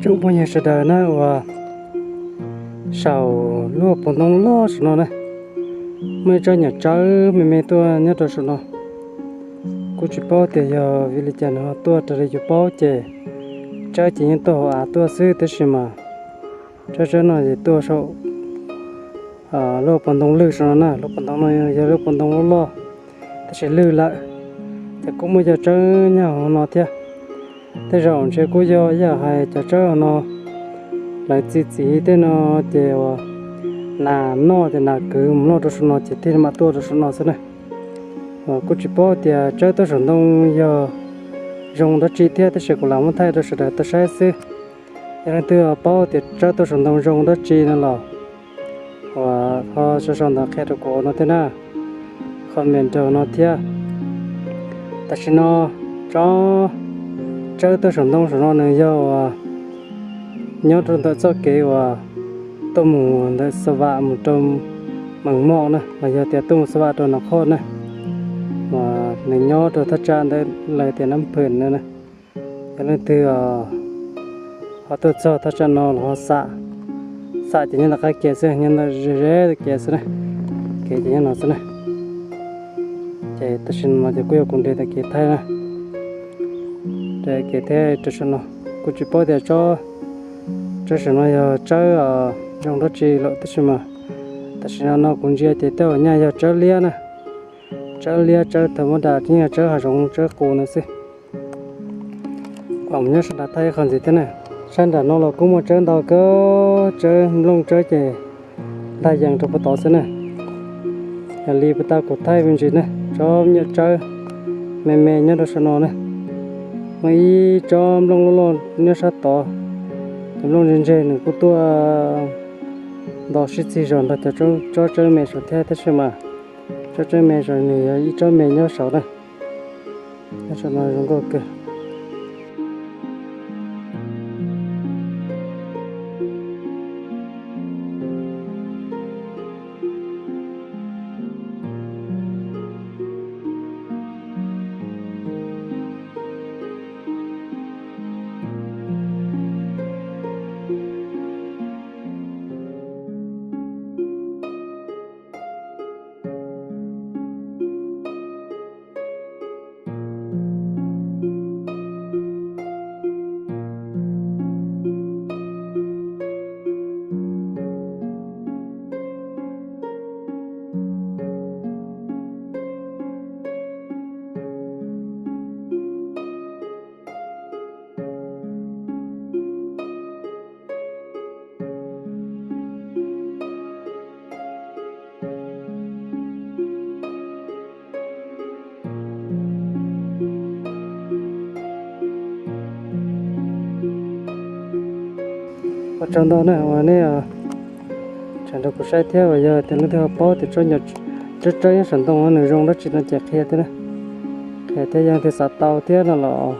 Ib tsoom phooj ywg sawv daws na, uas saum lub pob ntoo loj saum no na, muaj ib tsob nyuam tsawb me me tuaj nyob rau saum no. Kuj tsis paub tias yog vim li cas nws ho tuaj, raws li kuv paub ces tsawb ces yeej tuaj hauv av tuaj xwb, tab sis mas tsawb tsawb no ces tuaj saum lub pob ntoo lwj saum no na. Lub pob ntoo no yog lub pob ntoo loj loj, tab sis lwj lawm, ces kuj muaj cov tsawb nyob hauv no thiab. Tej zaum ntshe kuj yog ib yam hais cov tsawb hauv no lawv txi txiv tej no, ces uas nas noj ces nas kwv mus noj rau saum no ces thiaj mam tuaj rau saum no xwb na. Kuj tsis paub tias tsawb tuaj saum ntoo yog zoo dab tsi thiab, tab sis kuv lam muab thaij rau sawv daws tau saib xwb. Yog leej twg paub tias tsawb tuaj saum ntoo zoo dab tsi no los uas ho sau sau ntawv qhia rau kuv no thiab na, comment rau no thiab. Tam sim no tsob tsawb tuaj saum ntoo saum no nws yog uas nyob rau ntawm txoj kev uas tuaj mus ntawm Xa Vam mus rau Mees Mom na, los yog tias tuaj mus Xa Vam rau Nov Qhoj na, uas nws nyob rau thaj tsam ntawd lawv tias Nab Phwm no na. Yog leej twg ho tuaj txog thaj tsam no los ho xam, xam ces nyob ntawm qab kev xwb, nyob ntawm ze ze kev xwb na, kev ces nyob no xwb na. Ces tam sim no ces kuj yog kuv nres tau kev thaij na, kev thiab rau saum no. Kuj tsis paub tias tsob, tsob saum no yog tsawb zoo dab tsi lawm, tab sis mas tam sim no no kuv ntsia ces tej zaum nyaj yog tsawb liab na, tsawb liab tsawb thaum ub tas tseem yog tsawb hav zoov tsawb qus no xwb. Kuv mus nyob sab nrad thaij ib qho ntxiv thiab na. Sab nram no los kuj muaj tsawb ntau kawg, tsawb nplooj tsawb ces ntag yees rau puag tod xwb na. Yog li puag ta kuv thaij me ntsis na, tsob nyuam tsawb me me nyob rau saum no na. Muaj ib tsob nplooj loj loj nyob sab tod, cov nplooj ntseg ntseg nws kuj tuaj nto sib txig zog nrog cov tsob tsawb me saud thiab, tab sis mas tsob tsawb me saud nws yog ib tsob me nyob saud na. Nyob saum no zoo nkauj kawg. Ua tsaug ntau na uas nej tseem nrog kuv saib thiab, uas yog tias leej twg ho paub tias tsob nyuam tsawb tsawb nyob saum ntoo no nws zoo dab tsi no ces qhia thiab na, qhia thiab. Yog leej twg xav tau thiab no los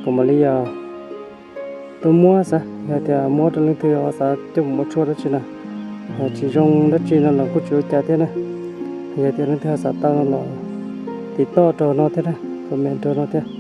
kuv mam li tuaj muab xav, yog tias muab rau leej twg xav coj mus ua tshuaj dab tsi no, yog tsis zoo dab tsi no los kuj tsis ua cas thiab na. Yog tias leej twg ho xav tau no los tiv toj rau no thiab na, comment rau no thiab.